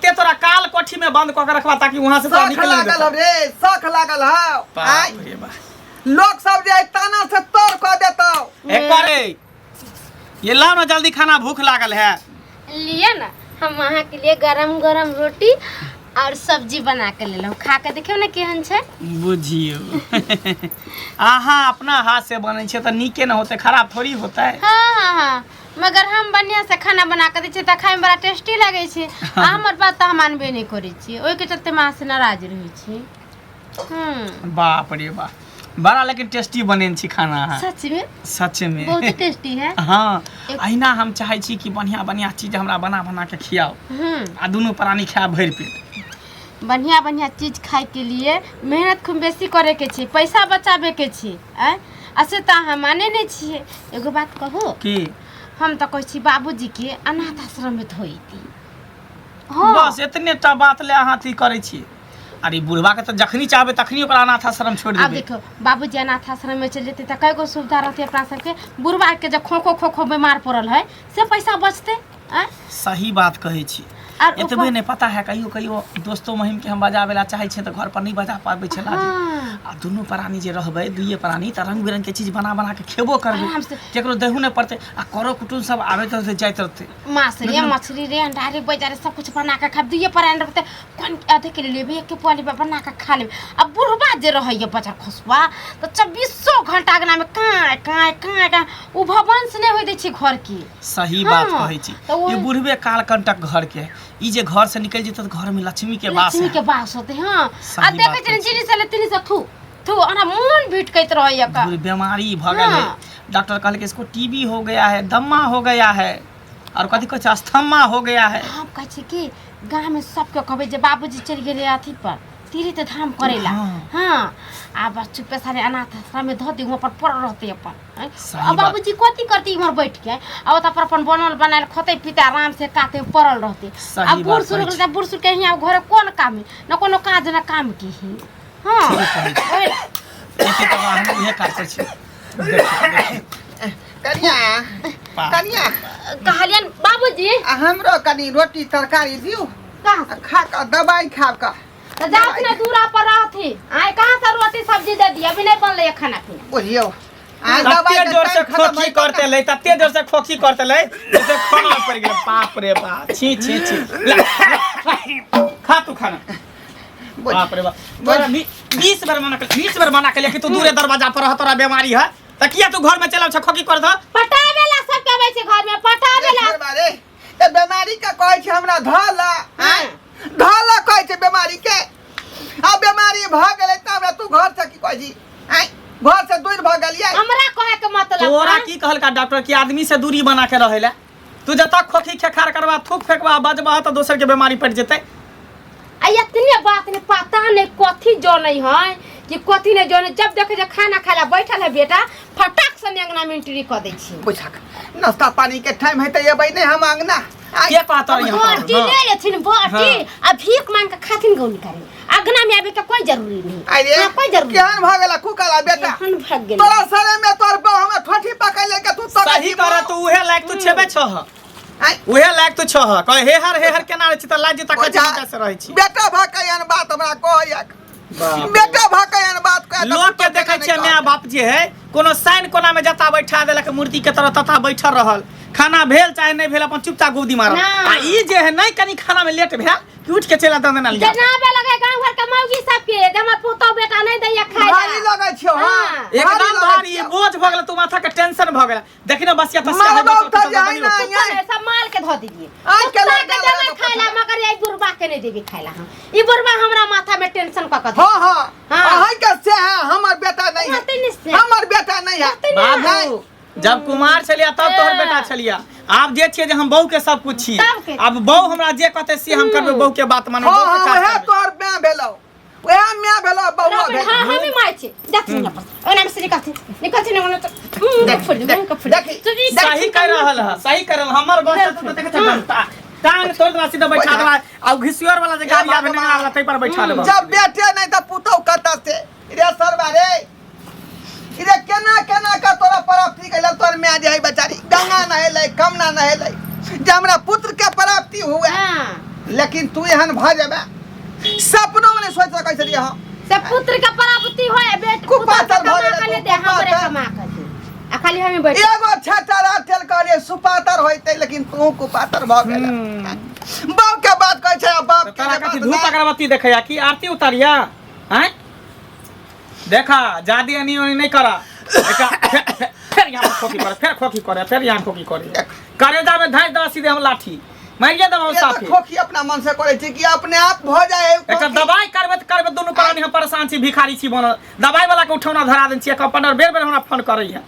ओते तोरा काल कोठी में बंद कऽ के रखबा ताकि वहां से तोरा शख निकले नहीं लागल देतौ। हौ रे, शख लागल हौ। आय, बाप रे बाप। लोक सब जे ताना से तोड़ कऽ देतौ। एक करे ये लाओ ना जल्दी खाना, भूख लागल है। लिए ना, हम अहाँ के लिए गरम गरम रोटी और सब्जी बना के लेलहुँ, खा के देखियौ ने केहन छै। बुझियौ, अहाँ अपना हाथ से बनै छै तऽ नीके ने होतै, खराब थोड़ी होतै। हाँ हाँ हाँ, मगर हम बढ़िया से खाना बना के दै छियै तऽ खायमे बड़ा टेस्टी लगै छै, आ हमर बात तऽ हम मानबे नहि करै छियै, ओहिके चलते हम अहाँसँ नाराज रहै छी। बाप रे बाप, बड़ा लेकिन टेस्टी बनेने छी खाना अहाँ। सच में? सच में। बहुत टेस्टी है। हाँ, अहिना हम चाहै छी कि बढ़िया बढ़िया चीज हमरा बना बना के खियाओ आ दुनू प्राणी खायब भरि पेट। बढ़िया बढ़िया चीज खाय के लिए मेहनत खूब बेसी करे के छै, पैसा बचाबे के छै। आँय, आ से तऽ अहाँ माने नहि छियै। एगो बात कहू? की? हम तऽ कहै छी बाबूजी के अनाथ आश्रम में धोई दी। हाँ। बस एतने टा बात ले अहाँ अथी करै छी। अरे बुढ़वा के तऽ जखनी चाहबै तखनी ओकरा अनाथ आश्रम छोड़ि आब देबै। देखियौ, बाबूजी अनाथ आश्रम में चलि जेतै तऽ कए गो सुविधा रहतै अपना सबके। बुढ़वा के जे खोखो खोखो बीमार पड़ल है से पैसा बचतै। आँय? सही बात कहै छी। आर एतबे ऊपर- नहि पता है, कहियो कहियो दोस्तो महिम के हम बजाबै ला चाहै छियै तऽ घर पर नहि बजा पाबै छै लाजे। आ दुनू प्राणी जे रहबै, दुइये प्राणी, तऽ रंग बिरंग के चीज बना बना के खेबो करबै। आराम से। केकरो देहू नहि पड़तै आ करो कुटुम सब आबैत रहतै जाइत रहतै। माछ रे, मछली रे, अंडा रे, बैजा रे, सब कुछ बना के खाब। दुइये प्राणी रहतै, कोन आधे किलो लेबै, एक पुआ लेबै, बना के खा लेबै। आ बुढ़बा जे रहैए बजर खसुआ तऽ चौबीसो घंटा अगना में काँय काँय काँय काँय, ओ भवंश नहि होइ दै छै घर के। सही बात हाँ, कहै छी। तऽ ओ- ई बुढ़बे काल कंटक घर के, ई जे घर से निकलि जेतै तऽ घर में लक्ष्मी के वास लक्ष्मी है। के वास होतै। हाँ, सही आ देखै बात छियै कहै छी। जीरी से ले तिनी से थू थू ओना मोन भिटकैत रहैए का। बुढ़ बीमारी भऽ गेल है। हाँ। डॉक्टर कहलकै इसको टीबी हो गया है, दम्मा हो गया है और कथी कहै छै अस्थमा हो गया है। हम कहै छी कि गाँवमे सबके कहबै जे बाबूजी चलि गेलै अथी पर तीर्थ धाम करै ला। हाँ, आ बस चुपे सारे अनाथ आश्रम में धऽ दी, वहाँ पर पड़ल रहतै अपन। आँय? सही आ बात। बाबूजी कथी करतै इम्हर बैठ के? आ ओतऽ पर अपन बनल बनायल खतै पीतै, आराम से काते पड़ल रहतै। सही आ बूढ़ बात सूढ़ कहै छी। बूढ़ सूढ़ के हियाँ घरे कोन काम है, न कोनो काज न काम की ही। हाँ। ठीक कहै छी। ओहि एते तऽ हम उहे काज करै छी। देखियौ, देखियौ। कनिया, पा- कनिया। कहलियनि बाबूजी। आ हमरो कनि रोटी तरकारी दियौ। कहाँ? आ खा कऽ दबाइ खाब कऽ। तऽ जात ने दूरा पर रहथि, आइ कहाँ से रोटी सब्जी दे दिया? अभी नहीं बनलै है खाना पीना। बुझियौ, आ दबाइ तते के जोर से टाइम खतम खोखी होइ तब करते लै, तते जोर से खोखी करते लै, जैसे खाना पड़ गेल। बाप रे बाप, छी छी छी। ला, ला, खा तू खाना। बुझ- बाप रे बाप, तोरा 20 बेर मना कर, 20 बेर मना कर कि तू दूरे दरवाजा पर रह, तोरा बीमारी है त किया तू घर में चलाव छ खोखी कर द? पटावे ला सब के आबै छै घर में पटावे ला। रे बारे, तऽ बीमारी के कहै छै हमरा धऽ ला, आँय? धऽ ला कहै छै बीमारी के। आ बीमारी भऽ गेलै तऽ हमरा तू घर से की कहै छी? आँय? घर से दूर भऽ गेलियै। हमरा कहे के मतलब तोरा हाँ? की कहलका डॉक्टर कि आदमी से दूरी बना के रहे ला? तू जतऽ खोखी खेखार करबा, थूक फेंकबा, बजबा तऽ दोसर के बीमारी पड़ि जेतै। आ इतने बात ने पता नहीं कथी जनै है कि कथी नहीं जनै। जब देखे जे खाना खाय ला बैठल है बेटा, फटाक से अंगना में एंट्री कऽ दै छी। बुझक, नाश्ता पानी के टाइम है तऽ एबै नहि हम अंगना। आइ के कहत रही हम? बाटी हाँ। ले लेथिन बाटी हाँ। आ भीख मांग के खाथिन गौनी करे, अंगना में आबे के कोई जरूरी नहीं। आइ रे, हाँ, कोई जरूरी केहन भऽ गेला कुकला बेटा? केहन भऽ गेलै? तोरा सरे में तोर बहू हमरा ठोठी पकड़ ले के तू तकै सही छी कर तू, उहे लायक तू छेबे छह। आइ। उहे लायक तू छह। कह हे हर हे हर केना रहै छी तऽ लाज तकै छी बुझा, हुनका से रहै छी। बेटा भऽ के एहन बात हमरा कहैया, बेटा भऽ के एहन बात कहैया तऽ लोक के पुतोह देखै केना छियै नहि माय कहतै? बाप जे है कोनो साइन कोना में जता बैठा देलक मूर्ति के तरह तथा बैठल रहल, खाना भेल चाहे नहि भेल अपन चुपचाप गुदी मारल। ना। आ ई जे है नहि कनि खाना में लेट भेल कि उठ के चलि आयल दंदना लिया। जनाबे लगे गांव घर के मौगी सबके जे हमर पुतोह बेटा नहीं दैया खाय ला। भारी लगै छियौ, हाँ। हाँ। भारी एकदम लगै भारी छियौ। बोझ भऽ गेल, तू माथा के टेंशन भऽ गेल। देखी ना बसिया तसिया है, मारबौ बचल तऽ कुचल जाहि बनियो। ना। कुत्ता ने सब माल के धो दिए। आइ के कुत्ता लड़का के देबै लड़का खाय ला, मगर ये बुढ़बा के नहीं देबी खाय ला हम। ई बुढ़बा हमरा माथा में टेंशन क क दे। हाँ, हाँ। हाँ। अहाँ के से है, हमर बेटा नहीं है। होतै ने से। हमर बेटा नहीं है। होतै ने। बाबू, जब कुमार छलिया तब तोहर बेटा छलिया, आब जे छियै जे हम बहू के सब कुछ छियै। तब के? आब बहू हमरा जे कहतै से हम करबै, बहू के बात मानबै, हाँ, बहू के हाँ, काज वएह करबै। तोहर माय भेलौ, वएह माय भेलौ, बउआ रबड़, भेलौ। हाँ, हमी माय छी। देखथिन ना पर। ओना में से निकलथिन। निकलथिन ओना तो मुंह के फोड़ दे, मुंह के फोड़ दे। देखी, तो ई सही कह रहल है, सही कर रहल। हमर बस तो देखै छै बनता टांग तोड़ देबा, सीधा बैठा देबा आ घिसियोर वाला जे गाड़ी आबे नेंगरा वाला तै पर बैठा देबा। जब बेटे नहीं तऽ पुतहु कतऽ से? रे सरबा रे, रे केना केना के तोरा प्राप्ति कैलक तोहर माय जे है बेचारी? गंगा नहेलै, कमना नहेलै जे हमरा पुत्र के प्राप्ति हुए। हाँ। लेकिन तू एहन भऽ जेबे सपनो में नहीं सोच सकै छलियै हम। से पुत्र के प्राप्ति होय बेट कुपात्र पुत्र भऽ कमा गेलै, के ले दे हमरे कुपात्र। कमा के दे आ खाली हमें बैठ एगो छाता राठेल कहलियै सुपातर होइतै, लेकिन तू कुपातर भऽ गेल। बाप के बात कहै छै आ बाप के तोरा जे कथी बात धूप नहि। अगरबत्ती देखैया कि आरती उतारिया हैं? देखा जादी एनी ओनी नहीं करा। फेर यहाँ पर खोखी करे, फेर खोखी करे, फेर यहाँ खोखी करे। करेजा में धैस दवा सीधे हम लाठी मारिए देबो ये तऽ साफे। खोखी अपना मन से करै छी कि अपने आप भऽ जाइ है एकर खोखी? दवाई करबे तऽ करबे, दुनू प्राणी हम परेशान छी, भिखारी छी बनल। दवाई वाला के उठौना धरा देने छियै, अपन बेर बेर हमरा फोन करैया।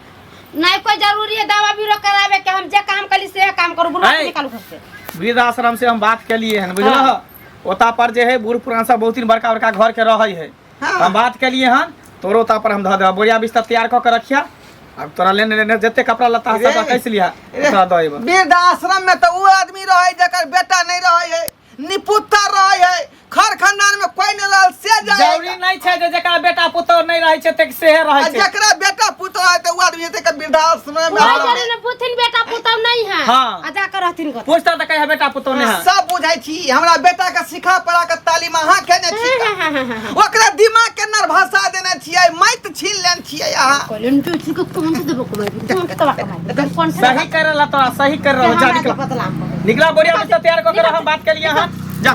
नहीं कोई जरूरी है दवा बीरो करावे के, हम जे काम कली से काम करू, बुढ़वा के ऐ। निकालू घर से। वृद्धाश्रम से हम बात केलिए हन, बुझलह? हाँ। ओता पर जे है बूढ़ पुरान सब बहुत दिन बड़का बड़का घर के रहै है। हाँ। हम बात केलिए हन, तोरो ओता पर हम धऽ देबा। बोरिया बिस्तर तैयार कऽ के रखिया। अब तोरा लेने लेने जते कपड़ा लत्ता रे, सब कैसे लिया रे, तोरा दऽ अयबा। वृद्धाश्रम में तऽ उ आदमी रहै जकर बेटा नहीं रहै है, निपुत्तर रहै है, खर खानदान में कोई नहीं रहल से जाए। जरूरी नहीं छै जे जकरा बेटा पुतोह नहीं रहै छै ते सेहे रहै आ छै। जकरा बेटा पुतोह है तऽ उ आदमी जेतै के वृद्धाश्रम में। कोई जरूरी नहीं, पूछथिन बेटा पुतोह नहीं है। हाँ। आ जाकर रहथिन गोत। पूछता तऽ कहिया बेटा पुतोह नहीं है। सब बुझै छी, हमरा बेटा के सिखा पढ़ा के तालीम अहाँ केने छी। हाँ, हाँ, हाँ, हाँ, हाँ। ओकरा दिमाग के नरभाषा देने छियै, माइत छीन लेने छियै अहाँ। कहलियनि तू छी के कौन से देबो कमाई, कौन से तबा कमाई, कौन से सही कर रहला तोरा, सही कर रहल। जा हमरा निकला, बदलाम हो। निकला, बोरिया बिस्तर तैयार कऽ के रह, हम बात केलिए हन, जा।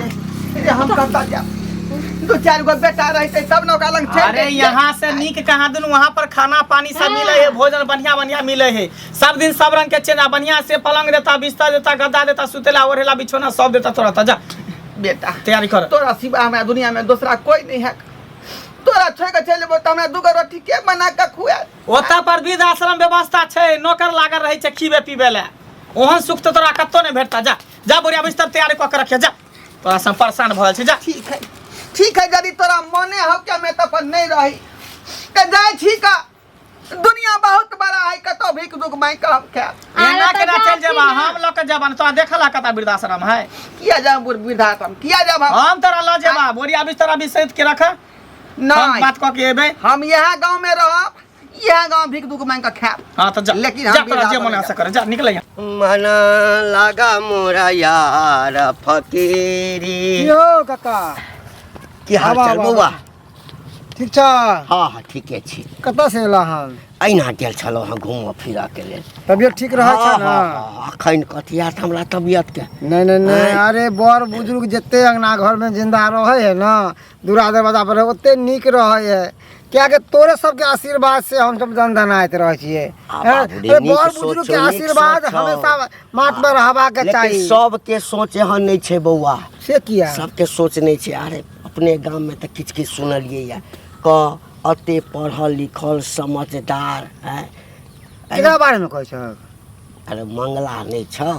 रे, हम कतऽ जायब? दू चारि गो बेटा रहतै तब ने ओकरा लग चलि अरे जैतियै। यहाँ से नीक कहाँ दिन, वहाँ पर खाना पानी सब मिले है, भोजन बढ़िया बढ़िया मिले है, सब दिन सब रंग के चेना, बढ़िया से पलंग देता, बिस्तर देता, गद्दा देता, सुतेला ओढ़ेला बिछौना सब देता तोरा। ता जा बेटा तैयारी कर। तोरा सिवा हमरा दुनिया में दूसरा कोई नहीं है। तोरा छोड़ के चलि जेबो तऽ हमरा दूगो रोटी के बना के खुआत? ओतऽ पर वृद्ध आश्रम व्यवस्था छै, नौकर लागल रहै छै खीबे पीबे लए। ओहन सुख तऽ तोरा कतौ नहि भेटता। जा जा, बोरिया बिस्तर तैयारी कऽ के रखिया, जा, तोरा से हम परेशान भऽ गेल छी, जा। ठीक है, ठीक है, यदि तोरा मने हो के हमें तऽ अपन नहीं रही तऽ जाइ छी का, दुनिया बहुत बड़ा है, कतौ भीख दुख मांगि कऽ हम खायब। एना तऽ केना चलि जाथिन जेबा? ना। हम लऽ के जेबा ने, तोरा देखल है कतऽ वृद्धाश्रम है? किया जाब वृद्धाश्रम, किया जाब हम? हम तोरा लऽ जेबा, बोरिया बिस्तर अभी सैत के रख, हम नहीं, बात कऽ के एबै। हम यहाँ गाँव में रहब, यहाँ गाँव भीख दुख मांगि कऽ खायब। हाँ तऽ जा। लेकिन हम जा, तोरा जे वृद्धाश्रम मन जायब। से कर, जा, निकल यहाँ। मन लागा मोरा यार फकीरी। यौ काका। की हाल आबा, चाल आबा, बौआ? ठीक छ? हाँ हाँ, ठीके छी। कतऽ से एला हन? अहिना गेल छलहुँ हँ घूमऽ फिरऽ के लेल। तबियत ठीक रहै हाँ, छ ने? हाँ, हाँ, अखन कथी हैत हमरा तबियत के? नहीं नहीं नहीं। आँय। अरे बड़ बुजुर्ग जते अंगना घर में जिंदा रहे है ना, दूरा दरवाजा पर ओते नीक रहे है, कियाकि तोरे सबके आशीर्वाद से हम सब दनदनाइत रहै छियै। आ हैं? बाबू रे, अरे नीक बड़ सोच बुजुर्ग छौ, के नीक आशीर्वाद सोच छौ। हमेशा माथ पर रहबाक लेकिन चाही। सबके सोच एहन नहि छै बौआ। से किया? सबके सोच नहि छै। अरे अपने गाममे तऽ किछु किछु सुनलियै या क एते पढ़ल लिखल समझदार हैं। केकरा बारेमे कहै छहक? अरे मंगला नहि छौ?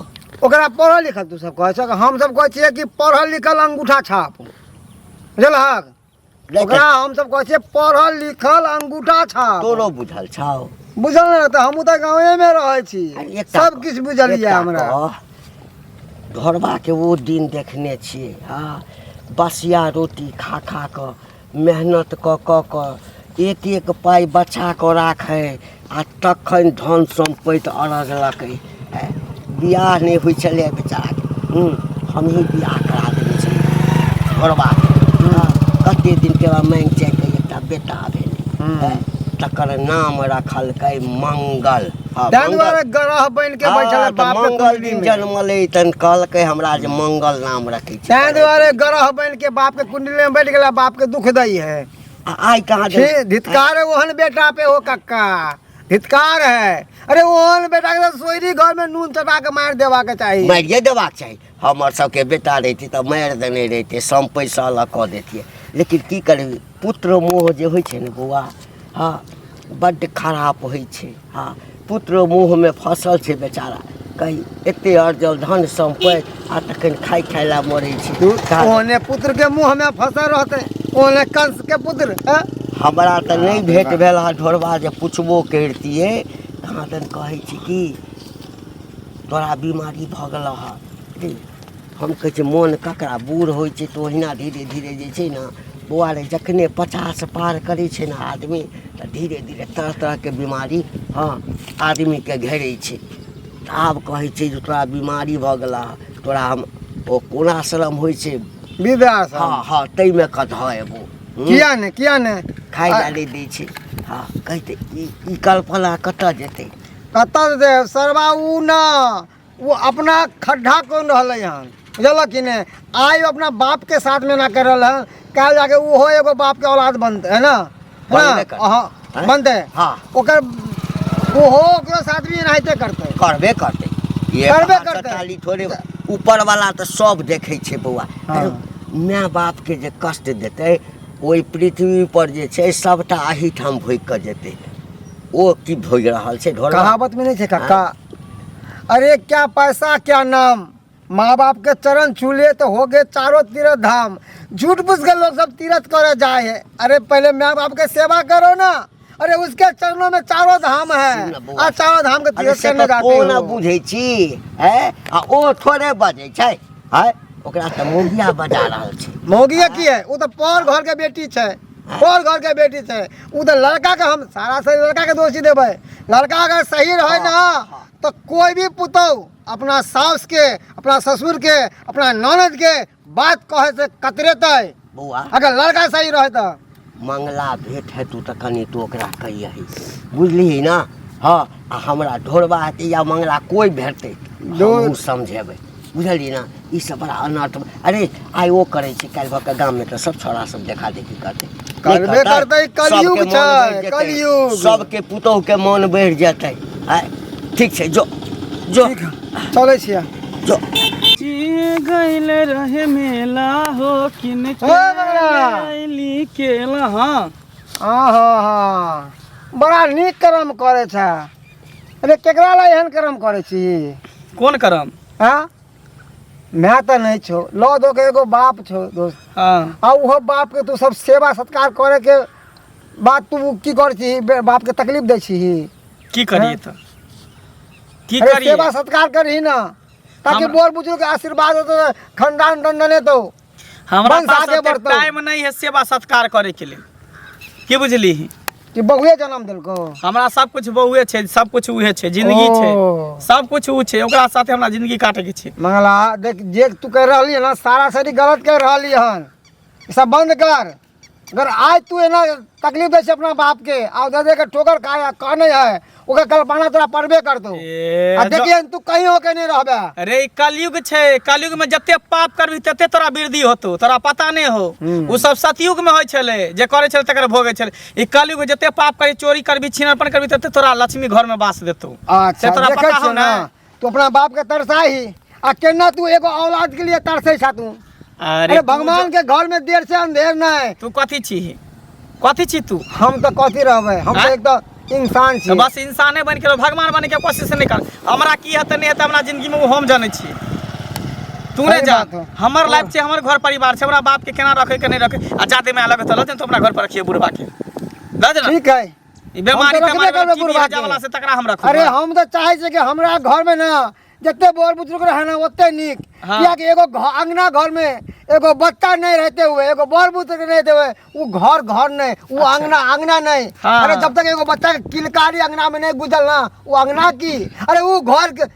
ओकरा पढ़ल लिखल तू सब कहै छहक? हम सब कहै छियै कि पढ़ल लिखल अंगूठा छाप, बुझलहक? लेकिन ओकरा हम सब कहै छियै पढ़ल लिखल अंगूठा छाप। तोरो बुझल छौ? बुझल नहि तऽ हमहूँ तऽ गाँवेमे रहै छी। अरे एकटा सब किछु बुझल यऽ एकटा हमरा। कह, घरबाके ओ दिन देखने छियै? हँ, बसिया रोटी खा खा कऽ मेहनत कऽ कऽ कऽ एक एक पाइ बचा कऽ राखै आ तखन धन सम्पति अरजलकै। बियाह नहि होइ छलै बेचाराके, हमही बियाह करा देने छलियै घरबाके। हँ, कते दिनके बाद माँगि चाहि कऽ एकटा बेटा भेलै, तकर नाम रखलकै मंगल। हँ, ताहि मंगल। दुआरे ग्रह बनि के बैठल है हँ, तऽ बाप के मंगल कुंडली दिन में। जनमलै तहन कहलकै हमरा जे मंगल नाम रखै छी। ताहि दुआरे ग्रह बनि के बाप के कुंडली में बैठ गेला, बाप के दुख दै है। आ आइ कहाँ छी धितकार है ओहन बेटा पे हो कक्का, धितकार है। अरे ओहन बेटा के तऽ सोयरी घर में नून चटा के मारि देबाक चाही। मारिए देबाक चाही। हमर सबके बेटा रहितै तऽ मारि देने रहितै, सम्पैत अलग कऽ दैतियै, लेकिन की करबै, पुत्र मोह जे होइ छै ने बौआ, हँ, बड्ड खराप होइ छै। हँ, पुत्र मोहमे फसल छै बेचारा, कही एते अर्जल धन सम्पति आ तखन खाइ खाइ लए मरै छै। ओहने पुत्र के मुँह में फसल रहतै, ओहने कंस के पुत्र हैं? हमरा तऽ नहि भेट भेल हँ ढोरबा जे पुछबो करितियै। कहाँ दन कहै छी कि तोरा बीमारी भऽ गेलौ हँ रे। हम कहै छियै मोन ककरा बूढ़ होइ छै तऽ ओहिना धीरे धीरे जे छै ने बौआ रे, जखने 50 पार करै छै ने आदमी तऽ धीरे धीरे तरह तरहके बीमारी हँ आदमीके घेरै छै। तऽ आब कहै छै जे तोरा बीमारी भऽ गेलऽ हँ, तोरा हम ओ कोन आश्रम होइ छै? वृद्धाश्रम। हँ हँ, ताहिमे कऽ धऽ एबो। किया ने, किया ने? खाइ लए नहि दै छै। हँ, कहतै ई कल्पना कतऽ जेतै? कतऽ जेतै सरबा? उ न ओ अपना खड्ढा कोन रहलै हन, बुझलक कि नहि? आइ ओ अपना बापके साथमे एना कर रहल हन, काल्हि जाके ओहो एगो बापके औलाद बनतै, है ना? बनबे करतै। हँ, हैं? बनतै। हँ। ओकर ओहो ओकरो साथ भी एनाहिते करतै। करबे करतै, ये करबे हाथ करतै। ताली थोड़े, ऊपर वाला तऽ सब देखै छै बौआ। हँ। अरे माय बाप के जे कष्ट देतै ओहि पृथ्वी पर जे छै सबटा एहिठाम भोगि कऽ जेतै। ओ की भोगि रहल छै ढोलवा? कहावत में नहीं छै कक्का, अरे क्या पैसा क्या नाम, माँ बाप के चरण छू लिए तो हो गए चारों तीर्थ धाम। झूठ मूठ के लोग सब तीर्थ करे जाए है। अरे पहले माँ बाप के सेवा करो ना, अरे उसके चरणों में चारों धाम है। सुन ना बौआ। आ चारों धाम के अरे तीर्थ से करने तऽ जाते तों ने हो। बुझै छी है, आ ओ थोड़े बजै छै है, ओकरा तऽ मौगिया बजा रहल छै। मौगिया की है? वो तो पर घर के बेटी छै, पर घर के बेटी छै। उ तो लड़का के हम सारा से लड़का के दोषी देबै। लड़का अगर सही रहे ना तो कोई भी पुतहु अपना सास के, अपना ससुर के, अपना ननद के बात कहे से कतरेतै। बौआ, अगर लड़का सही रहे तो मंगला भेंट हेतु तऽ कनि तू ओकरा कहियही, बुझलिही ना? हँ, आ हमरा ढोरबा हेतै या मंगला कोइ भेटतै, हमहूँ समझेबै, बुझलिही ना? ई सब बड़ा अनर्थ। अरे आइ ओ करै छै, काल्हि भऽ कऽ गाममे तऽ सब छौड़ा सब देखा देखी करतै। नहि करबे करतै, कलयुग सबके मोन छै, बढ़ि जेतै, कलयुग। सबके पुतोहुके मोन बढ़ि जेतै। आइ ठीक छै, जो जो। चलै छियै। जो। गइल रहे मेला हो किन के ओ मंगला। अइली केला। हाँ। आहा हा, बड़ा नीक कर्म करै छै। अरे केकरा ला एहन कर्म करै छी? कोन करम? हाँ, मैं तऽ नहीं छो, लऽ दो के एगो बाप छो दोस्त। हाँ। आ उहो बाप के तू सब सेवा सत्कार करे के बाद तू की कर छी? बाप के तकलीफ दै छी। की करिए तऽ, की अरे करिए? सेवा सत्कार करही ना, ताकि बोर बुजुर्ग के आशीर्वाद हो तो खानदान दंडने तो हमरा वंश पास आगे ओते बढ़तौ। टाइम नहीं है सेवा सत्कार करे के लिए, की बुझली? कि बहुए जन्म देलको? हमरा सब कुछ बहुए छै, सब कुछ उहे छै, जिंदगी छै। ओ। सब कुछ उ छै, ओकरा साथे हमरा जिंदगी काटे के छै। मंगला देख, जे तू कह रहली है ना सारा सरी गलत कह रहली हन, ई सब बंद कर। अगर आज तू एना तकलीफ दै छै अपना बाप के आ दे दे के ठोकर खाए कहने है, ओकर कल्पना तोरा पड़बे करतौ। ए, आ देखिए तू कहीं होके नहीं रहबे। अरे ई कलयुग छै, कलयुग में जते पाप करबी तते तोरा वृद्धि होतो, तोरा पता नहीं हो। उ सब सतयुग में होइ छलै, जे करै छलै तकर भोगै छलै। ई कलयुग जते पाप करी, चोरी करबी, छिनरपन करबी, तते तोरा लक्ष्मी घर में वास देतौ। अच्छा से तोरा देखै पता हो छियौ ना? ना, तू अपना बाप के तरसाही आ केना तू एगो औलाद के लिए तरसै छा तू? अरे अरे भगवान के घर में देर से अंधेर नहीं। तू कथी छी, कथी छी तू? हम तो कथी रहबै, हम तो आँय? एक तो इंसान छी। तऽ बस इंसाने बनि के रहो, भगवान बने के कोशिश नहीं कर। हमरा की हेतै नहि हेतै हमरा जिंदगी में ओ हम जानै छी, तू सही नहि जान। बात हो। हमर लाइफ छै, हमर घर परिवार छै, हमरा बाप के केना रखे के नहि रखे। आ जादे माया लगत लऽ तो अपना घर पर रखिए बुढ़बा के, लऽ दे ना। ठीक है। ई बेमारी हम तऽ रखबे तेमारी करबै टीबी बुढ़बा के। वाला से तकरा हम रखू। अरे हम तो चाहे छियै कि हमरा घर में ना जते बोर बुजुर्ग रहे ना ओते नीक। हाँ। कियाकि एगो अंगना घर में एगो बच्चा नहीं रहते हुए, एगो बड़ बुजुर्ग नहीं रहते हुए, वो घर घर नहीं, वो अंगना अंगना नहीं। हाँ। अरे जब तक एगो बच्चा के किलकारी अंगना में नहीं गुजल ना, वो अंगना की, अरे वो घर के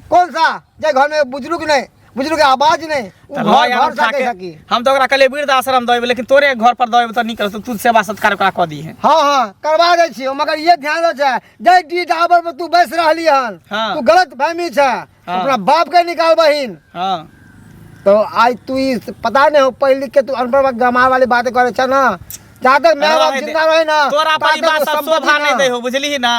कौन सा जे घर में बुजुर्ग नहीं, बुजुर्ग के आवाज नहीं, वो तऽ घर लऽ यार घर उठा सके के। सकी। हम तऽ ओकरा कहलियै वृद्ध आश्रम दऽ अयबै, लेकिन तोरे घर पर दऽ अयबै तऽ नीक रहतौ, तू सेवा सत्कार ओकरा कऽ दीहे। हाँ हाँ, करवा दै छियौ, मगर ये ध्यान रह छै जै डी डाबर पर तू बैस रहली हन, हाँ। तू गलत फहमी छै। हाँ। अपना बाप के निकाल बहिन। हाँ। तो आज तू ई पता नहीं हो पढ़ लिख के तू अनपढ़ गमार वाली बातें करे छ ना, जहाँ तक माय बाप रहे दे। जिंदा रहे ना तोरा ता पर ई तक बात वो सब संपत्ति शोभा नहीं ना। दै हो, बुझलिही ना?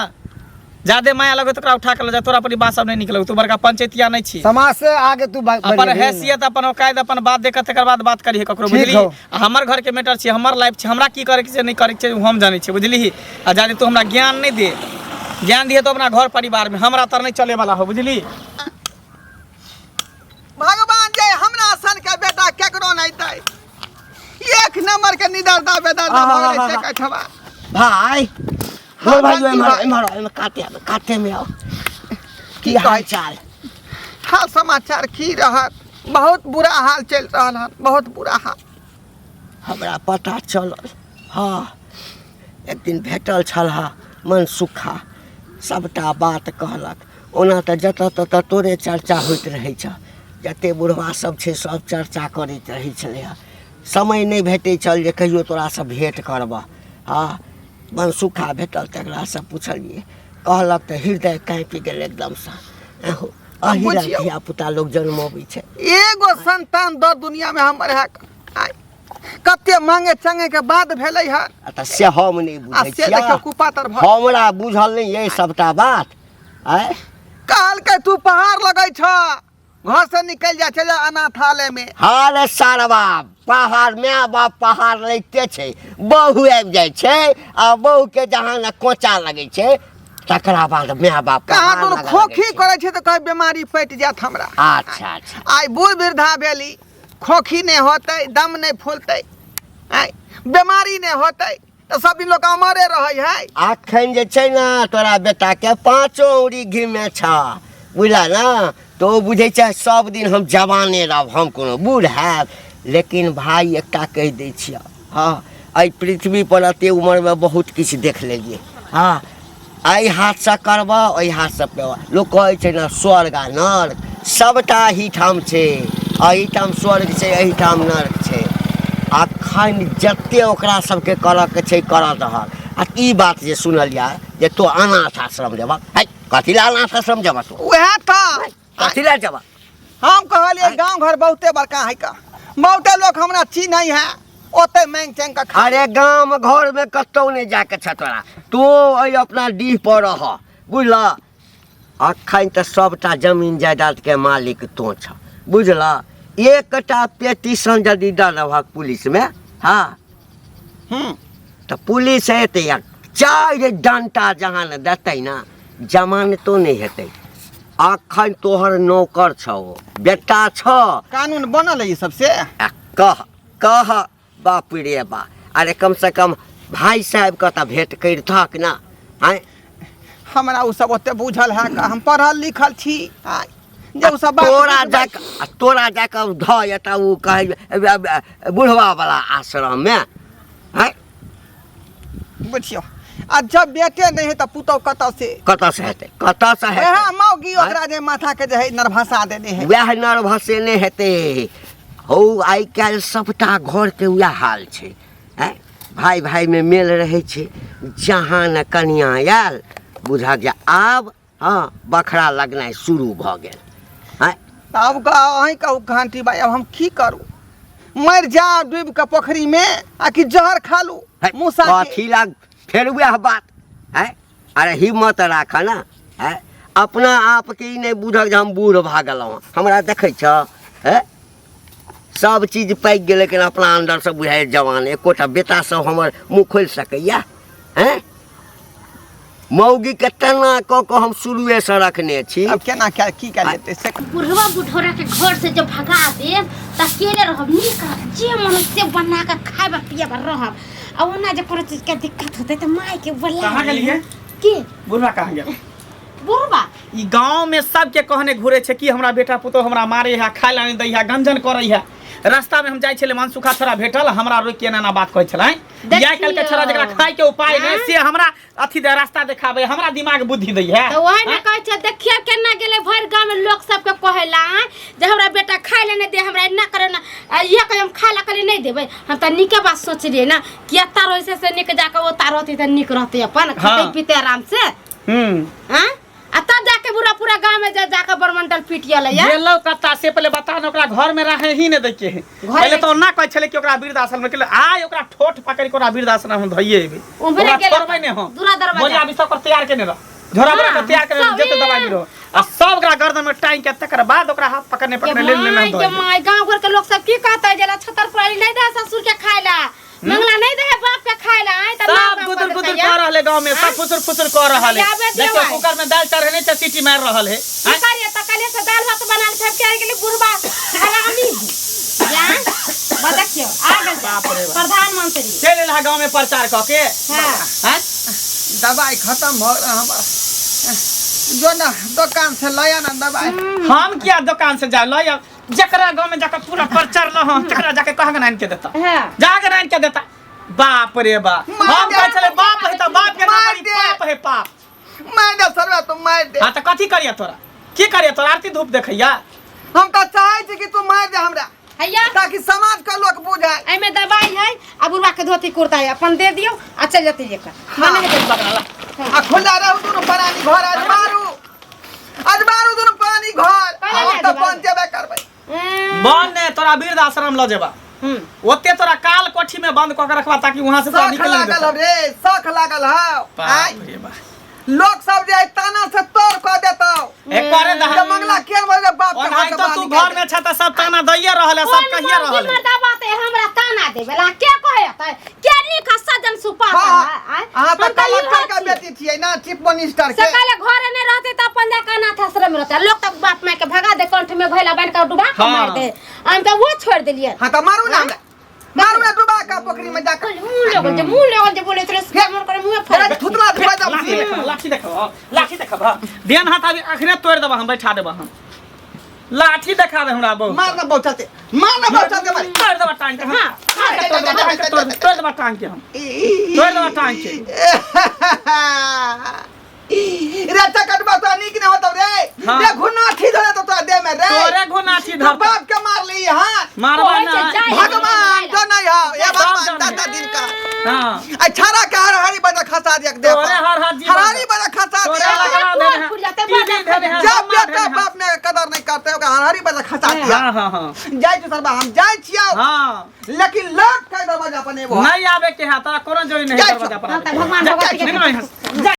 जादे माया लगे तो ओकरा उठा के लऽ जा, तोरा पर ई बात सब नहीं निकलौ, तू बड़का पंचायतिया नहीं छी। समाज से आगे तू अपन बढ़ि गेलही। हैसियत, अपन औकात, अपन बात देख तकर बाद बात करिहे ककरो, ठीक बुझलिही? हौ। आ हमर घर के मैटर छी, हमर लाइफ छी, हमरा की करे के छै नहीं करे के छै हम जानै छी, बुझलिही? आ जादे तू हमरा ज्ञान नहीं दे, ज्ञान दिहे तो अपना घर परिवार में, हमरा तर नहीं चले वाला हो, बुझलिही? भगवान जे हमरा सन के बेटा केकरो नहीं दै, एक नंबर के निदरदा बेदरदा भऽ गेलै से कठवा। भाई हाँ, हाँ, भाई बंटी एम्हर भाई। एम्हर एम्हर, काते आबे, काते में आओ। की हाल चाल? हाल समाचार की रहत, बहुत बुरा हाल चलि रहल हन, बहुत बुरा हाल। हमरा पता चलल, हाँ एक दिन भेटल छल हा मन सुखा, सबटा बात कहलक। ओना तऽ जतऽ ततऽ तोरे चर्चा होइत रहै छ। जते बुढ़वा सब छै सब चर्चा करैत रहै छलै हँ। समय नहि भेटै छल जे कहियो तोरासँ भेँट करबह। हँ, मनसुखा भेटल तकरासँ पुछलियै, कहलक तऽ हृदय काँपि गेल एकदमसँ। अही ला बुझियौ। धियापुता लोक जन्मबै छै। एगो संतान दऽ दुनिया में हमर है आइ कते मांगे चांगे के बाद भेलै हन। आ तऽ से हम नहि आ बुझै से छियै। देखियौ कुपातर भऽ हमरा बुझल नहि अइ सबटा बात। आँय, कहलकै तू पहाड़ लगै छ, घर से निकलि जा, चलि जा अनाथालय में। हँ रे सारबा, पहाड़ माय बाप पहाड़ लगिते छै, बहु आबि जाइ छै आ बहु के जहाँ ने कोचा लगै छै तकरा बाद माय बाप कहाँ पहाड़ दुनू लगऽ लगै खोखी छै। करै छै तऽ कहै बीमारी पटि जायत हमरा। अच्छा अच्छा। आइ बूढ़ वृद्धा भेली, खोखी नहि होतै, दम नहि फूलतै, आइ बीमारी नहि होतै तऽ सब दिन लोक अमरे रहै है। अखन जे छै ने तोरा बेटाके पाँचो औरी घीमे छ, बुझला ने, तऽ ओ बुझै छै सब दिन हम जवाने रहब, हम कोनो बूढ़ हैब। लेकिन भाय एकटा कहि दै छियह, हँ, एहि पृथ्वी पर एते उमरमे बहुत किछु देख लेलियै। हँ, एहि हाथसँ करबह ओहि हाथसँ पेबह। लोक कहै छै ने स्वर्ग आ नर्क सबटा एहिठाम छै, एहिठाम स्वर्ग छै, एहिठाम नर्क छै। अखन जते ओकरा सबके करऽके छै करऽ दहक। आ ई बात जे सुनलियै जे तों अनाथ आश्रम जेबह, है कथी लए अनाथ आश्रम जेबह तू? उएह तऽ कथी लए जेबह? हम कहलियै गाँव घर बहुते बड़का है का, बहुते लोक हमरा चिन्है है, ओते मांगि चांगि कऽ खा। अरे गाम घर में कतौ नहि जाके छ तोरा, तू एहि अपना डीह पर रह, बुझलह? अखन तऽ सबटा जमीन जायदाद के मालिक तों छ, बुझलह? एकटा पेटिशन यदि दऽ देबहक पुलिस में, हाँ, तऽ पुलिस एतै आ 4 डंटा जहाँ ने देतै ने, जमानतो नहि हेतै। अखन तोहर नौकर छौ, बेटा छौ। कानून बनल है ई सबसे? आ कह कह बाप रे बा, अरे कम से कम भाई साहब के तऽ भेंट करितहक ना। आँय, हमरा ओ सब ओते बुझल है का, हम पढ़ल लिखल छी। आँय, जे ओ सब बात तोरा बुझबै। जाक आ तोरा जाकऽ धऽ एतऽ ओ कहै बुढ़वा वाला आश्रम में। आँय, बुझियौ, आ जब बेटे नहि है तऽ पुतहु कतऽ से? कतऽ से हेतै, कतऽ से हेतै? वएह मौगी ओकरा जे माथा के जे है नरभसा देने है। वएह नरभसे नहि हेतै हौ। आइ काल्हि सबटा घरके वएह हाल छै। आँय, भाय भायमे मेल रहै छै, जहाँ ने कनिया आयल बुझक जे आब हँ बखरा लगनाइ शुरू भऽ गेल। आँय, आब अहीं कहू घंटी भाई, अब हम की करू? मरि जाउ डूबि कऽ पोखरि में आ कि जहर खा लू है, मूसा के? कथी लाग फेर वएह बात है। अरे हिम्मत राख ना, है अपना आपके ई नहि बुझक जे हम बूढ़ भऽ गेलहुँ हँ। हमरा देखै छ, है सब चीज पाकि गेल, लेकिन अपना अन्दरसँ बुझाइ जवान। एकोटा बेटा सब हमर मुँह खोलि सकैया? हैं, मौगीके तेना कऽ कऽ हम शुरुएसँ रखने छी। अब केना क्या की कयल जेतै से? बुढ़वा बुढ़ौरा के घर से जब भगा देब त अकेले रहब, नीक रहब, जे मन होई से बना के खायब आ पियब आ रहब। आ ओना जे कोनो चीज के दिक्कत होतै त माय के बोला। कहाँ गेलियै? के बुढ़वा कहाँ गेल? बुढ़वा ई गांव में सबके कहने घुरे छै कि हमरा बेटा पुतोह हमरा मारे है, खाय ला नहीं दै है, गंजन करै है। रास्ता में हम जाइ छलै, मनसुखा छोरा भेटल हमरा, रोकि के एना एना बात कहै छलै। देखियौ। आइ काल्हि के छोरा जकरा खाय के उपाय नहि से हमरा अथी दे रास्ता देखाबै, हमरा दिमाग बुद्धि दै है। तऽ वही ने कहै छै, देखियौ केना गेलै भरि गाँवमे लोक सबके कहै ला जे हमरा बेटा खाय लए नहि दे, हमरा एना करे ना। आ इएह कहियो हम खाय ला कहलियै नहि देबै। हम तऽ नीके बात सोचलियै ने कि एतऽ रहै से से नीक जाकऽ ओतऽ रहतै तऽ नीक रहतै, अपन खेतै पीतै आराम से। आँय, आ तब जाके बुरा पूरा गाँव में जा जाके बरमंडल पीट गेलै या गेलौ कत्ता से पहिले बता ने। ओकरा घर में रहे ही नहीं दैके है। घर पहले तो ना कहै छलै कि ओकरा वृद्धाश्रम में, आइ ओकरा ठोठ पकड़ि के ओकरा वृद्धाश्रम हम धइए एबै। उम्हरे ओकरा गेलौ। छोड़बै नहि हम। दूरा दरवाजा। बोरिया बिस्तर पर तैयार केने रह, झोरा बोरा के हाँ, तैयार केने रह, सब जते दवाई ए। मिलो आ सब ओकरा गर्दन में टांगि के तकर बाद ओकरा हाथ पकड़ने के पकड़ने ले लेने माय हम के दऽ एबै। माय, गाँव घर के लोग सब की कहते जे छतर पर नहीं दे ससुर के खाय ला, मंगला नहीं दे बाप के खाय ला। आय त सब गुदुर गुदुर कर रहले गांव में, सब फुसुर फुसुर कर रहल है। आबे दियौ देखियो आइ। कुकर में दाल चढ़ेने छै, सीटी मारि रहल है। की करिए त कले से दाल भात बनाल सब के गेले बुढ़बा हरामी जान बा। देखियो आ गेल बाप रे बाप। प्रधानमंत्री चलि एल गांव में प्रचार कऽ के। हाँ। हैं? दवाई खत्म भऽ गेल हमर, जो ना दोकान से लया ना दवाई। हम किया दोकान से जाय लय आब? जकरा गांव में जाके पूरा प्रचार ल हम तकरा जाके कह के आनि के देता, हाँ। जाके आनि के देता। बाप रे बाप, मार हम दे। कहै छलै बाप है तऽ बाप के नाम मार पर ई दे। पाप है पाप। मारि दे सरवा, तू मारि दे। हाँ तऽ कथी करिया तोरा, की करिया तोरा? आरती धूप देखैया? हम तऽ चाहै छी कि तू मारि दे हमरा हैया ताकि समाज के लोक बुझाय एहिमे दवाई है आ बुढ़वा के धोती कुर्ता है अपन दे दियौ आ चल जतै एकर हाँ। मने हेतै आ खुला रहू दुनू प्राणी घर आज मारू आज मारू दुनू प्राणी घर कहला हम जा तऽ देबै। बन जेबे करबै बन ने तोरा वृद्ध आश्रम लऽ जेबा ओते तोरा काल कोठी में बंद कऽ के रखबा ताकि वहां से तोरा शख निकले लागल हौ रे शख लागल हौ आँय? बाप रे बाप लोक सब जे है ताना से तोड़ कऽ देतौ एकरे जे दहा मंगला केर बजे बाप के ओनाहि घर से तो बाहर तू निकालि घर में छ त सब ताना दैये रहल है सब कहिए रहल है मर्दाबा ते हमरा ताना देबेला के कहे होतै के नीक सजन सुपा हाँ, अहाँ तऽ कलेक्टर के बेटी छियै ना चीफ मिनिस्टर के सकाले घरे नहीं रहते त अपन जाके अनाथ आश्रम में रहते लोग तक बाप माय के भगा दे कंठ में घैला बांध के डुबा के हाँ। मार दे हम तो वो छोड़ देलिए हाँ तऽ मारू ना हमरा मारू ना डुबा के पोखरी में जाके मुंह लगल जे मुंह लगल जे बोले तोरे से मोर करे मुंह फेर फाड़ थुतला डुबा जाब लाठी देखब लाठी देखब लाठी देखब देन हाथ अभी अखने तोड़ देबा हम बैठा देबा हम लाठी देखा दे हमरा बहुत मार ना बहुत चलते मार ना बहुत चलते मारी तोड़ देबा टांग के हम हाँ, तोड़ देबा तोड़ तोड़ देबा टांग के हम तोड़ देबा टांग के रे चकटबा तो नीक नहीं होतो रे हाँ। रे घुनाठी धरे तो तोरा देह में रे तोरे घुनाठी तू धर बाप के मार ली हां मारबा कहै ना छै जाय। भगवान जो नहीं हो ये सब भगवान जाने। दादा दिन का हां आ छाड़ा के हर हरी बजा खसा दिया दे तोरे हर हर जीवन हर हरी बजा खसा तोरे दिया लगा तोरे देने फूट जाते, टीवी देने हैं, जब सम्मान बेटा देने हैं। बाप में कदर नहीं करते ओकरा हर हरी बजा खसा दिया हाँ हाँ हाँ जाइ छी सरबा हम जाइ छियौ हाँ लेकिन लौट के दरवाजा पर नहीं नहीं आवे के है तोरा कोनो जरूरी नहीं जाइ दरवाजा पर हाँ, आवे तऽ के। भगवान जा, भगवती के निकलो यहाँ से। जा।